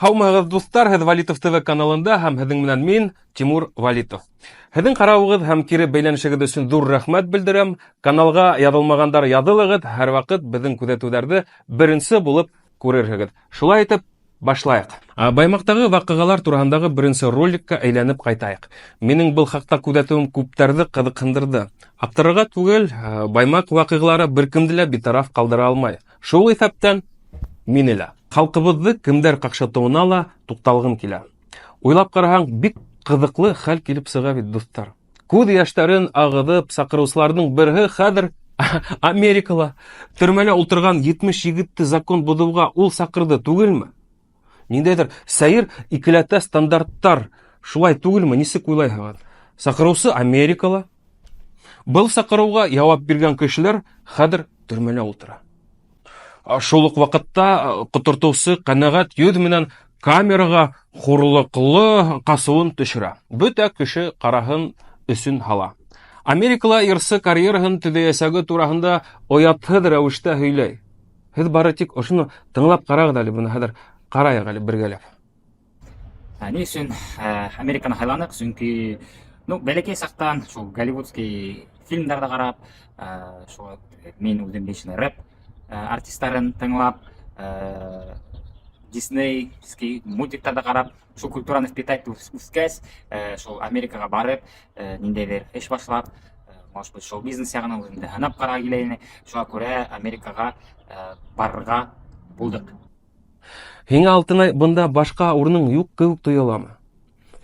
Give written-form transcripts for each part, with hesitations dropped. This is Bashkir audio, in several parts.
Һаумыһығыҙ, дуҫтар, һеҙ Валитов ТВ каналында һәм һеҙҙең менән мин, Тимур Валитов. Һеҙҙең ҡарауығыҙ һәм кире бәйләнешегеҙ өсөн ҙур рәхмәт белдерәм. Каналға яҙылмағандар яҙылығыҙ, һәр ваҡыт беҙҙең күҙәтеүҙәрҙе беренсе булып күрерһегеҙ. Шулай итеп, башлайыҡ. Баймаҡтағы ваҡиғалар тураһындағы беренсе роликка әйләнеп ҡайтайыҡ. Минең был хаҡта күҙәтеүем күптәрҙе ҡыҙыҡһындырҙы. Аптырарға түгел, Баймаҡ ваҡиғалары бер кемде лә битараф ҡалдыра алмай. Шул иҫәптән мине лә. Халҡыбыҙҙы кемдәр ҡаҡшатыуына ла туҡталғым килә. Уйлап ҡараһаң, бик ҡыҙыҡлы хәл килеп сыға бит, дуҫтар. Күҙ йәштәрен ағыҙып саҡырыусыларҙың береһе хәҙер Америкала төрмәлә ултырған 70 егетте закон боҙоуға ул саҡырҙы түгелме? Ниндәйҙер сәйер икеләтә стандарттар, шулай түгелме, нисек уйлайһығыҙ? Саҡырыусы Америкала. Был саҡырыуға яуап биргән кешеләр хәҙер төрмәлә ултыра. Шул уҡ ваҡытта ҡотортоусы ҡәнәғәт йөҙ менән камераға хурлыҡлы ҡасыуын төшөрә. Бөтә кеше ҡараһын өсөн һала. Америкала йырсы карьераһын төҙәйәсәге тураһында оятһыҙ рәүештә һөйләй. Һеҙ бары тик ошоно тыңлап ҡарағыҙ әле, быны хәҙер ҡарайыҡ әле бергәләп. Ни өсөн Американы һайланыҡ? Сөнки, ну, бәләкәй саҡтан шул голливудский фильмдарҙы ҡарап, шул мин үҙем лично рэп артистарын тыңлап, диснейский мультиктарҙы ҡарап, шул культураны впитать үҫкәс, шул Америкаға барып, ниндәйҙер эш башлап, может быть, шоу-бизнес яғынан үҙемде һынап ҡарарға килә ине. Шуға күрә Америкаға барырға булдыҡ. Һиңә, Алтынай, бында башҡа урының юҡ кеүек тойоламы?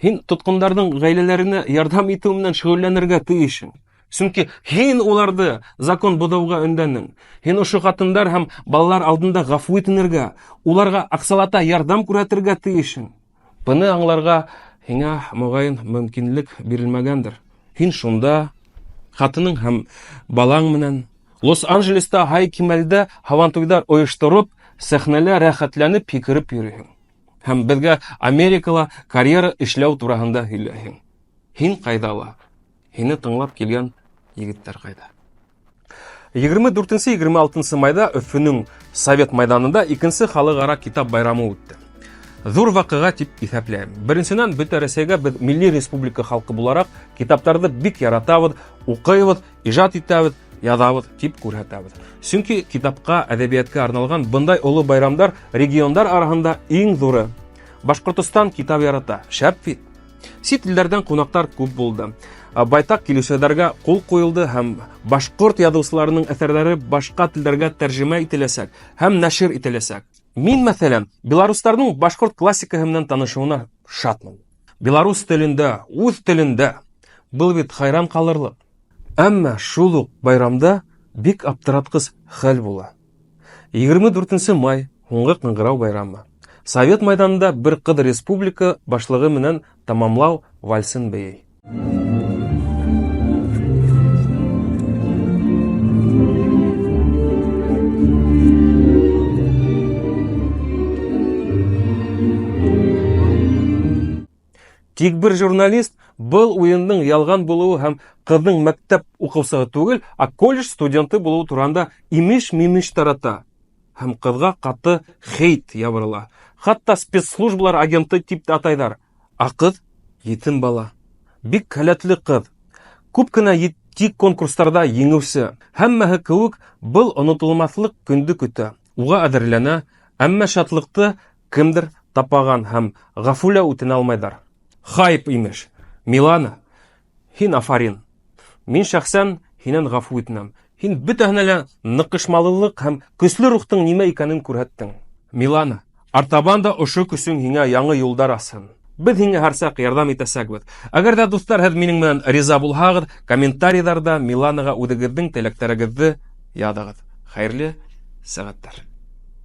Һин тотҡондарҙың ғаиләләренә ярҙам итеү менән шөғөлләнергә тейешһең. Сөнки һин уларҙы закон боҙоуға өндәнең. Һин ошо ҡатындар һәм балалар алдында ғәфү итенергә, уларға аҡсалата ярҙам күрһәтергә тейешһең. Быны аңларға һиңә, моғайын, мөмкинлек бирелмәгәндер. Һин шунда ҡатының һәм балаң менән Лос-Анджелеста һай кимәлдә һабантуйҙар ойоштороп, сәхнәлә рәхәтләнеп һикереп йөрөйһөң. Һәм беҙгә Америкала карьера эшләү тураһында һөйләйһең. Һин ҡайҙа ла? Һине тыңлап килгән егеттәр ҡайҙа? 24-26 майҙа Өфөнөң Совет майҙанында икенсе халыҡ-ара китап байрамы үтте. Ҙур ваҡиға тип иҫәпләйем. Беренсенән, бөтә Рәсәйгә беҙ милли республика халҡы булараҡ китаптарҙы бик яратабыҙ, уҡыйбыҙ, ижад итәбеҙ, яҙабыҙ тип күрһәтәбеҙ. Сөнки китапҡа, әҙәбиәткә арналған бындай оло байрамдар региондар араһында иң ҙуры. Башҡортостан китап ярата, шәп бит. Сит илдәрҙән ҡунаҡтар күп булды. Байтаҡ килешеүҙәргә ҡул ҡуйылды һәм башҡорт яҙыусыларының әҫәрҙәре башҡа телдәргә тәржемә ителәсәк һәм нәшир ителәсәк. Мин, мәҫәлән, белорустарҙың башҡорт классикаһы менән танышыуына шатмын. Белорус телендә, үҙ телендә. Был бит хайран ҡалырлыҡ. Әммә шул уҡ байрамда бик аптыратҡыс хәл була. 24 май, һуңғы ҡыңғырау байрамы. Совет майҙанында бер ҡыҙ республика башлығы менән тамамлау вальсын бейей. Тик бер журналист был уйындың ялған булыуы һәм ҡыҙҙың мәктәп уҡыусыһы түгел, ә колледж студенты булыуы тураһында имеш-мимеш тарата. Һәм ҡыҙға ҡаты хейт ябырыла. Хатта спецслужбалар агенты тип тә атайҙар. Ә ҡыҙ етем бала. Бик һәләтле ҡыҙ. Күп кенә етди конкурстарҙа еңеүсе. Һәммәһе кеүек был онотолмаҫлыҡ көндө көтә. Уға әҙерләнә, әммә шатлыҡты кемдер тапаған һәм ғәфү лә үтенә алмайҙар. Хайп имеш. Милана, һин афарин. Мин шәхсән һинән ғәфү үтенәм. Һин бөтәһенә лә ныҡышмалылыҡ һәм көслө рухтың нимә икәнен күрһәттең. Милана, артабан да ошо көсөң һиңә яңы юлдар асһын. Беҙ һиңә һәр саҡ ярҙам итәсәкбеҙ. Әгәр ҙә, дуҫтар, һеҙ минең менән риза булһағыҙ, комментарийҙарҙа Миланаға үҙегеҙҙең теләктәрегеҙҙе яҙығыҙ. Хәйерле сәғәттәр.